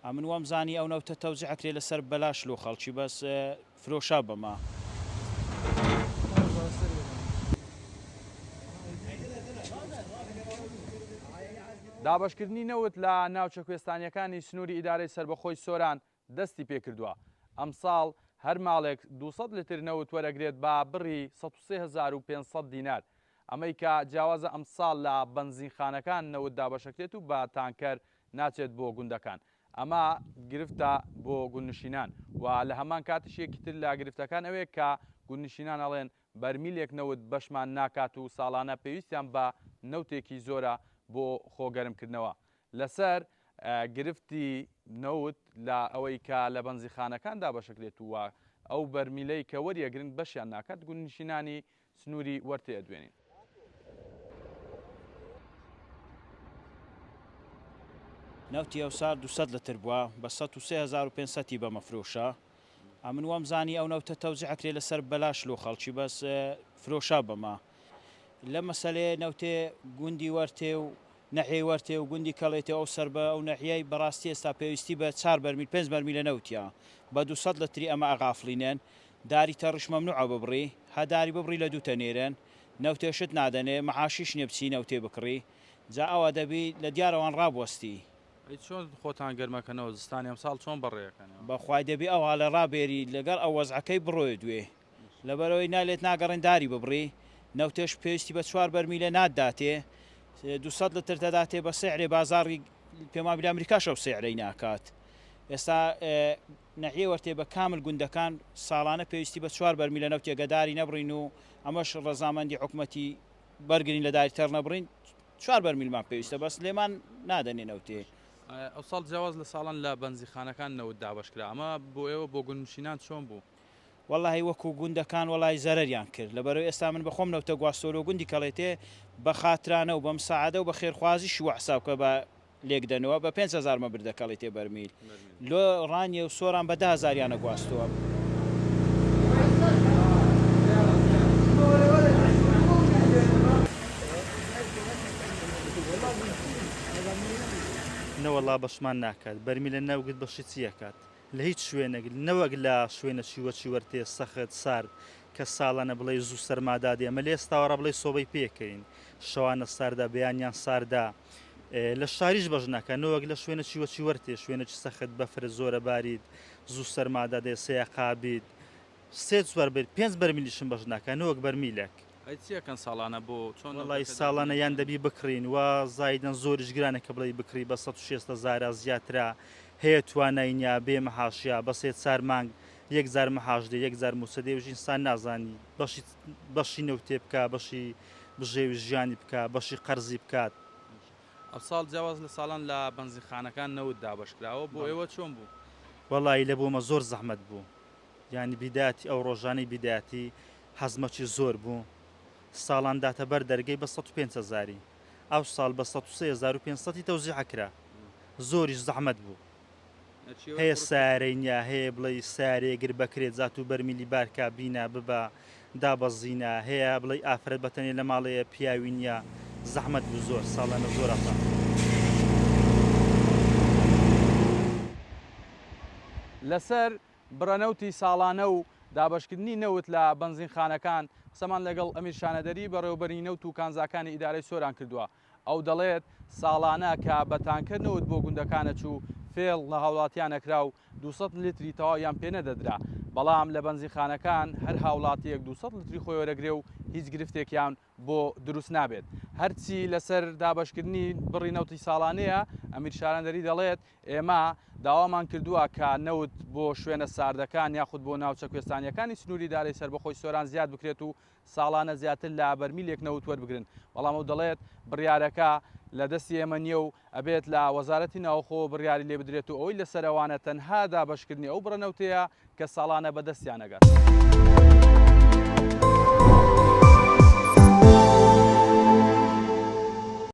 ئەمن وام زانی ئەو نەوتە تەوزیع ئەکرێ لەسەر بەلاش لۆ خەڵکی بەس فرۆشا بەمە. دابەشکردنی نەوت لە ناوچە کوێستانییەکانی سنووری ئیدارەی سەربەخۆی سۆران دەستی پێکردووە، ئەمساڵ هەر ماڵێک 200 لتر نەوت وەرەگرێت بە بڕی 103,500 دینار، ئەمەی کە جیاوازە ئەمساڵ لە بەنزینخانەکان نەوت دابەشەکرێت و بە تانکەر ناچێت بۆ گوندەکان، ئەمە گرفتە بۆ گوندنشینان و لە هەمان کاتیش یەکی تر لە گرفتەکان ئەوەیە کە گوندنشینان ئەڵێن بەرمیلێک نەوت بەشمان ناکات و ساڵانە پێویستیان بە نەوتێکی زۆرە بۆ خۆ گەرمکردنەوە. لەسەر گرفتی نەوت لە ئەوەی کە لە بەنزیخانەکان دابەشەکرێت و ئەو بەرمیلەی کە وەریەگرن بەشیان ناکات گوندنشینانی سنووری وەرتێ ئەدوێنین. نەوتی ئەوسا 200 لتر بوە بە 103 500 ی بەمە فرۆشە ئەمن وام زانی ئەو نەوتە تەوزیع ئەکرێ لەسەر بەلاش لۆ خەڵکی بەس فرۆشا بەمە لە مەسەلەیە نەوتێ گوندی وەرتێ و نەحیەی وەرتێ و گوندی کەڵێتێ و ئەو سەر بە ئەو نەحیەی بەڕاستی ئێستا پێویستی بە چار بەرمیل پێنج بەرمیلە نەوتە بە 200 لتری ئەمە ئەغافڵینێن داری تەڕیش مەمنوعە ببڕی هە داری ببڕی لە دووتە نێرێن نەوتێشت نادەنێ معاشیش نیە بچی نەوتێ بکڕی جا ئەوە دەبی لە دیارەوان ڕابوەستی. ئەی چۆن خۆتان گەرمەکەنەوە زستانی ئەمساڵ چۆن بەڕێ ئەکەنەوە؟ بەخوای دەبی ئەوها لە ڕابێری لەگەڵ ئەو وەزعەکەی بڕۆێ دوێ لەبەرئەوەی نا لێت ناگەڕێن داری ببڕی نەوتێش پێویستی بە چوار بەرمیلە ناتداتێ 200 لتر دەداتێ بە سعرێ بازاڕی پێمان بلێ ئەمریکاش ئەو سعرەی ناکات ئێستا نەحیەی وەرتێ بە کامل گوندەکان ساڵانە پێویستی بە چوار بەرمیلە نەوتێ گە داری نەبڕین و ئەمەش ڕەزامەندی حکومەتی بەرگرین لە داری تەڕ نەبڕین چوار بەرمیلمان پێویستە بەس لێمان نادەنێ نەوتێ. ئەوساڵ جیاواز لە ساڵان لە بەنزیخانەکان نەوت دابەشکرا ئەمە بۆ ئێوە بۆ گوندنشینان چۆن بوو؟ وەڵاهی وەکو گوندەکان وەڵاهی زەرەریان کرد لەبەرئەوەی ئێستا من بەخۆم نەوتە گواستەوە لۆ گوندی کەڵێتێ بە خاترانە و بە مساعدە و بە خێرخوازیش وەحساب کە بە لێکدەنەوە بە 5000 مە بردە کەڵێتێ بەرمیل لۆ ڕانیە و سۆران بە 10 هەزاریانە گواستەوە. نەوەڵا بەشمان ناکات بەرمیلە نەوگت بەشی چی ئەکات لە هیچ شوێنێک نەوەک لە شوێنەکی وەکی وەرتێ سەخت سارد کە ساڵانە بڵێی زوو سەرما دادێ ئەمە لە ئێستاوە ڕا بڵێی سۆبەی پێکەین شەوانە ساردە بەیانیان ساردە لە شاریش بەش ناکا نەوەک لە شوێنەکی وەکی وەرتێ شوێنەکی سەخت بەفر زۆرە باریت زوو سەرما دادێ سەیەقا بیت سێ چوار بەر پێنج بەرمیلیشم بەش ناکا نەوەک بەرمیلێک. ئەی چی ئەکەن ساڵانە بۆ چۆن وەڵای ساڵانە یان دەبی بکڕین و زایدەن زۆریش گرانە کە بڵێی بکڕی بە 160 هەزارە زیاترە هەیە توانای نیە بێ مەحاشە بە سێ چار مانگ یەک جار مەحاش دێ یەک جار موچە دێ وش ئینسان نازانی بەشی بەشی نەوتێ بکا بەشی بژێوی ژیانی بکا بەشی قەرزی بکات. ئەمساڵ جیاواز لە ساڵان لە بەنزینخانەکان نەوت دابەشکراوە بۆ ئێوە چۆن بوو؟ وەڵایی لە بۆمە زۆر زەحمەت بوو یانی بیدایەتی ئەو ڕۆژانەی بیدایەتی هەزمەکی زۆر بوو ساڵان داتە بەر دەرگەی بە 105 هەزاری ئەو ساڵ بە 103 500 تەوزیع کرا زۆریش زەحمەت بوو هەیە سارەی نیە هەیە بڵێی سارەیە گر بەکرێ جات و بەرمیلی بارکا بینا ببە دابەزینە هەیە بڵێی ئافرەت بەتەنێ لە ماڵەیە پیاوی نیە زەحمەت بوو زۆر ساڵانە زۆر ئەپا. لەسەر بڕە نەوتی ساڵانە و دابەشکردنی نەوت لە بەنزینخانەکان قسەمان لەگەڵ ئەمیر شانەدەری بەڕێوەبەری نەوت و کانزاکانی ئیدارەی سۆران کردووە. ئەو دەڵێت، ساڵانە کە بە تانکەر نەوت بۆ گوندەکان ئەچوو، فێڵ لە هاوڵاتیان ئەکرا و 200 لتری تەواویان پێ نەدەدرا، بەڵام لە بەنزینخانەکان هەر هاوڵاتییەک 200 لتری خۆی وەرەگرێ و هیچ گرفتێکیان بۆ دروست نابێت. هەرچی لەسەر دابەشکردنی بڕی نەوتی ساڵانەیە، ئەمیر شارەندەری دەڵێت، ئێمە داوامان کردووە کە نەوت بۆ شوێنە ساردەکان یاخود بۆ ناوچە کوێستانییەکانی سنووری ئیدارەی سەربەخۆی سۆران زیاد بکرێت و ساڵانە زیاتر لە بەرمیلێک نەوت وەربگرن، بەڵام ئەو دەڵێت، بڕیارەکە لە دەستی ئێمە نییە و ئەبێت لە وەزارەتی ناوخۆوە بڕیاری لێ بدرێت و ئەوەی لەسەر ئەوانە تەنها دابەشکردنی ئەو بڕە نەوتەیە کە ساڵانە بەدەستیان ئەگات.